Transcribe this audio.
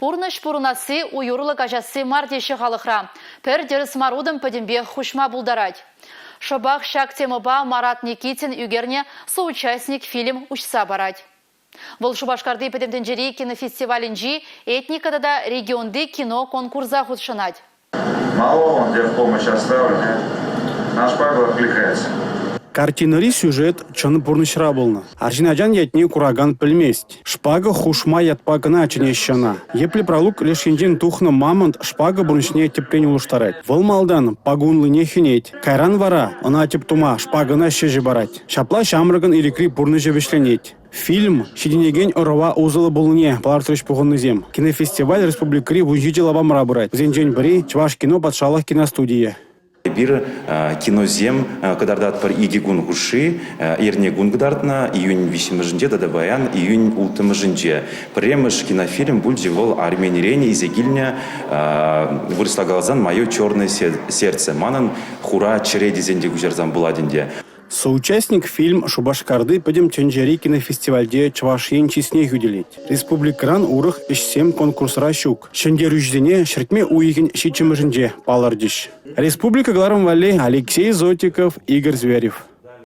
Пурнӑҫ пурӑнасси уй урлӑ каҫасси мар теҫҫӗ халӑхра. Пӗр тӗрӗс мар утӑм пӗтӗмпех хуҫма пултарать. Шӑпах ҫак темӑпа Марат Никитин ӳкернӗ «Соучастник» фильм уҫса парать. Вӑл Шупашкарти Пӗтӗм тӗнчери кинофестивалӗнчи «Этника тата регионти кино» конкурса хутшӑнать. Малого он тебе в помощь оставлю. Наш Павел откликается. Картинӑри сюжет чӑн пурнӑҫра пулнӑ. Арҫын ачан ятне куракан пӗлмест. Шпага хушма ятпа кӑна чӗнеҫҫӗ ӑна. Йӗплӗ пралук леш енчен тухнӑ мамонт шпага пурнӑҫне тӗпрен улӑштарать. Вӑл малтан пакунлине хӗнет, кайран вара ӑна тӗп тума шпагӑна ҫӗҫӗ парать. Ҫапла ҫамрӑкӑн ирӗкри пурнӑҫӗ вӗҫленет. Фильм ҫитӗнекен ӑрӑва усӑллӑ пулнине палӑртрӗҫ пухӑннисем. Кинофестиваль республикӑри 17 лапамра пырать. Вӗсенчен пӗри – Чӑвашкино патшалӑх киностудийӗ. Эпир киносем кӑтартатпӑр икӗ кун хушши. Эрне кун кӑтартнӑ июнь виҫҫӗмӗшӗнче тата паян июнь улттӑмӗшӗнче. Пӗрремӗш кинофильм пулчӗ вӑл Арменирен илсе килнӗ вырӑсла каласан «Мое черное сердце». Манӑн хура чӗре тесен те куҫарсан пулать ӗнтӗ. «Соучастник» фильм Шупашкарти Пӗтӗм тӗнчери кинофестивальте Чӑваш Ен чысне хӳтӗлет. Республикӑран урӑх ӗҫсем конкурсра ҫук. Ҫӗнтерӳҫӗсене ҫӗртме уйӑхӗн ҫиччӗмӗшӗнче палӑртӗҫ. Республика кӑларӑм валли Алексей Зотиков, Игорь Зверев.